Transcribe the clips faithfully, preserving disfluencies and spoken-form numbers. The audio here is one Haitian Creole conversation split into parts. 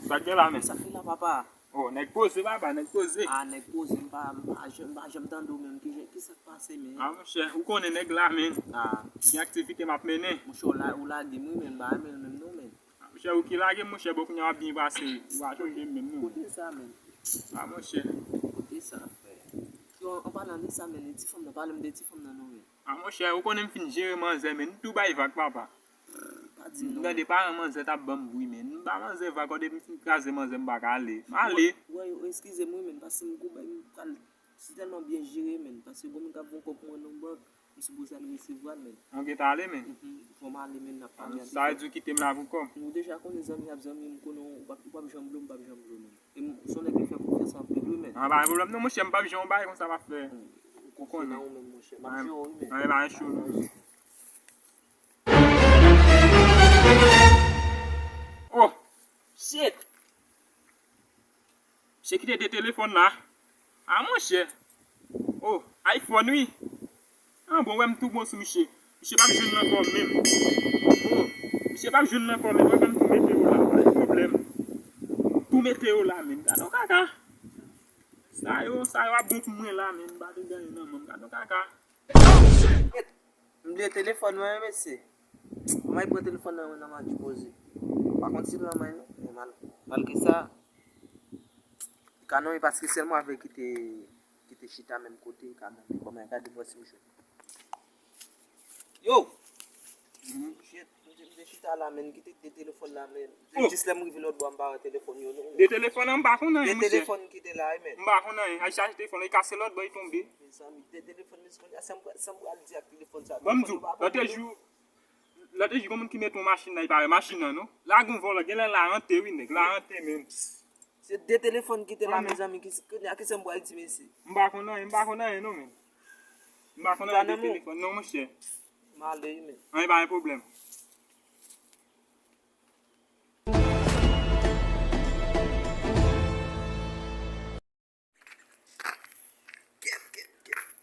Sa k gen la, men? Sa k gen la, papa? Oh, nèg poze, papa, nèg poze. Ah, nèg poze, m pa, m pa janm, m pa janm tande w menm. Ki, ki sa k pase, men? Ah, monchè, ou konnen nèg la, men. Ah. Gen aktivite m ap mennen. Monchè, ou la, ou lage m, wi, men m pa renmen l menm non, men. Ah, monchè, ou ki lage m, monchè, bon, kounye a w ap byen pase. Ou pa chonje m menm, non. Kote sa, men? Ah, monchè. Kote sa, frè? Yo, an palan de sa, men, e ti fanm nan, pale m de ti fanm nan, non, men. Ah, monchè, ou konnen m fin jere manzè, men. M tou bay vag, papa. Pa di non. M tande paran manzè t ap ban m bri, men. M ba manzè vag, kote m fin kraze manzè, m pa ka ale. M ale. Wè, wè, yo, eskize m, wi, men, paske m gon bay, m pral, si tèlman byen jere, men, paske gon moun k ap voye kòb pou mwen nan bank, m sipoze al resevwa l, men. An gentan ale, men. Mhm. Fò m ale, men, n ap pale. Sa vle di w kite m la pou kò m? Nou deja konnen zanmi ap zanmi, m konnen w p ap, w p ap janm blo m, m p ap janm blo w, men. E m, se yon nèg ki fè konfyans anpil, wi, men. Ah, pa gen pwoblèm non, monchè, m p ap janm bay konsa, m ap fè. Hmm. Ou konnen. Ou menm, monchè. M ap jere w, wi, men. An, e pa cho non. Oh, shit! Misye kite de telefòn la. Ah, monchè. Oh, iPhone, wi. Ah, bon, wè m tou bon sou misye. Misye p ap jwenn nan kò menm. Oh, misye p ap jwenn nan kò menm. Wè m tou mete yo la. Pa gen pwoblèm. Tou mete yo la, menm. Gade yon kaka. Sa yo, sa yo ap bon pou mwen la, menm. M pa te genyen nan men m. Gade yon kaka. M bliye telefòn mwen, wi, mesye. Mwen pran telefòn nan, nan m al poze. Pa konn si l nan men, men mal-, malgre sa, li ka nonmen paske sèl mwen avè l ki te, ki te chita menm kote, li ka nonmen. Kòman, gade m wè si m jwenn. Yo! Mhm. Shit, m te, m te chita la, men, kite de telefòn la, men. Oh! Jis lè m rive lòt bò, m pa wè telefòn yo, non. De telefòn an, m pa konn anyen, monchè. De telefòn ki te la, wi, men. M pa konn anyen. Al chache telefòn, li kase lòt bò, li tonbe. Mezanmi, de telefòn, men, kounye a, sa m pral, sa m pral di ak telefòn sa. Ban m di w, lòt jou, lòt jou, gon moun ki mete yon machin nan, li pa wè machin nan, non. La, gon vòlò, genlè la rante, wi, nèg, la rante, men. Se de telefòn ki te la, mezanmi, ki, kounye a, ki sa m pral di, mesye? M pa konn anyen, m pa konn anyen, non, men. M pa konn anyen de telefòn, non, monchè. M ale, wi, men. Anyen, pa gen pwoblèm.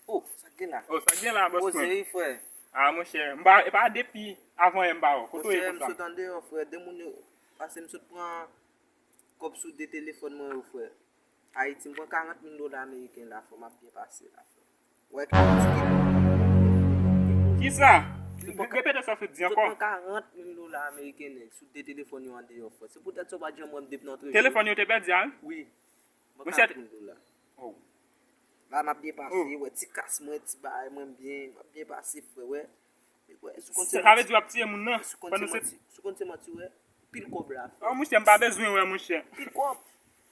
Oh, sa k gen la? Oh, sa k gen la, bòs mwen? Poze wi, frè. Ah, monchè, m pa, e pa depi avan yè m pa wè w. Kote w ye konsa? Monchè, m sot andeyò, frè. De moun yo, paske m sot pran kòb sou de telefòn mwen yo, frè. Ayiti, m pran karant mil dola ameriken la, frè. M ap byen pase la, frè. Wè ki ti. Kisa? Repete sa w sot di ankò. M sot pran karant mil dola ameriken, nèg, sou de telefòn yo andeyò, frè. Se poutèt sa w pa t janm wè m depi nan trejou. Telefòn yo te pèdi a, wi? Wi. Monchè. Mwen ka ap vin la. Oh. La, m ap byen pase, wè, ti kas mwen, ti bagay mwen byen, m ap byen pase, frè, wè. Wè, si w konn se manti. Sa vle di w ap tiye moun nan? Si w konn se manti, si w konn se manti, wè. Pil kòb la, frè. Oh, monchè, m pa bezwen wè, monchè. Pil kòb.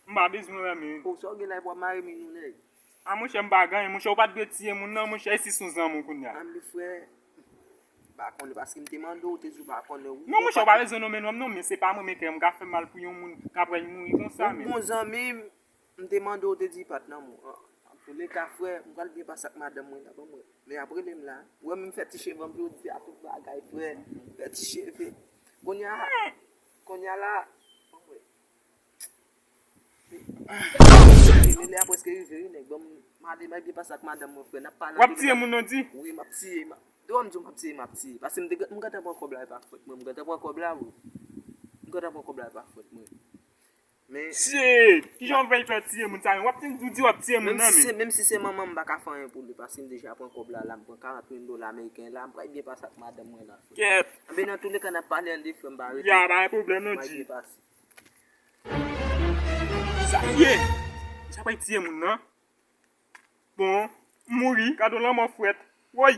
M pa bezwen wè, men. Oh, sa w gen la, epi w ap mare men nou, nèg. Ah, monchè, m pa gen anyen, monchè, ou pa t dwe tiye moun nan, monchè, e si s on zanmi w kounye a? Ah, men frè, m pa konnen, paske m te mande w, w te di w pa konnen, wi. Non, monchè, ou pa bezwen nonmen non m, non, men se pa mwen, men kè m ka fè mal pou yon moun k ap wè l mouri konsa, men. Yon bon zanmi m, m te mande w, w te di pa t nan men w. An, antouleka, frè, m pral byen pase ak madanm mwen la, ban mwen. Men ap rele m la. Ou wè, m fè ti cheve anpil, ou di a tout bagay, frè. Fè ti cheve. Kounye a, kounye a la, ban mwen. Lè a prèske rive, wi, nèg. Bon, m ale, m al byen pase ak madanm mwen, frè. N ap pale. W ap tiye moun nan, di? Wi, m ap tiye. M ap, devan m di w m ap tiye, m ap tiye. Paske m te, m gentan pran kòb la, e pa fòt mwen. M gentan pran kòb la, wi. M gentan pran kòb la, e pa fòt mwen. Men. Shit! Kijan w fè fè tiye moun sa, men? W ap di, w di w ap tiye moun nan, men. Menm si se, menm si se manman m, m pa ka fè anyen pou li, paske m deja pran kòb la, la, m pran karant mil dola ameriken la, m pral byen pase ak madanm mwen la, frè. Kèt! Anben, nan touleka, n ap pale an de frè, m pa rete. Ya, pa gen pwoblèm, non, G. M pral byen pase. Sa k ye? Sa pral tiye moun nan. Bon, m mouri, gade yon lanmò frèt. Woy!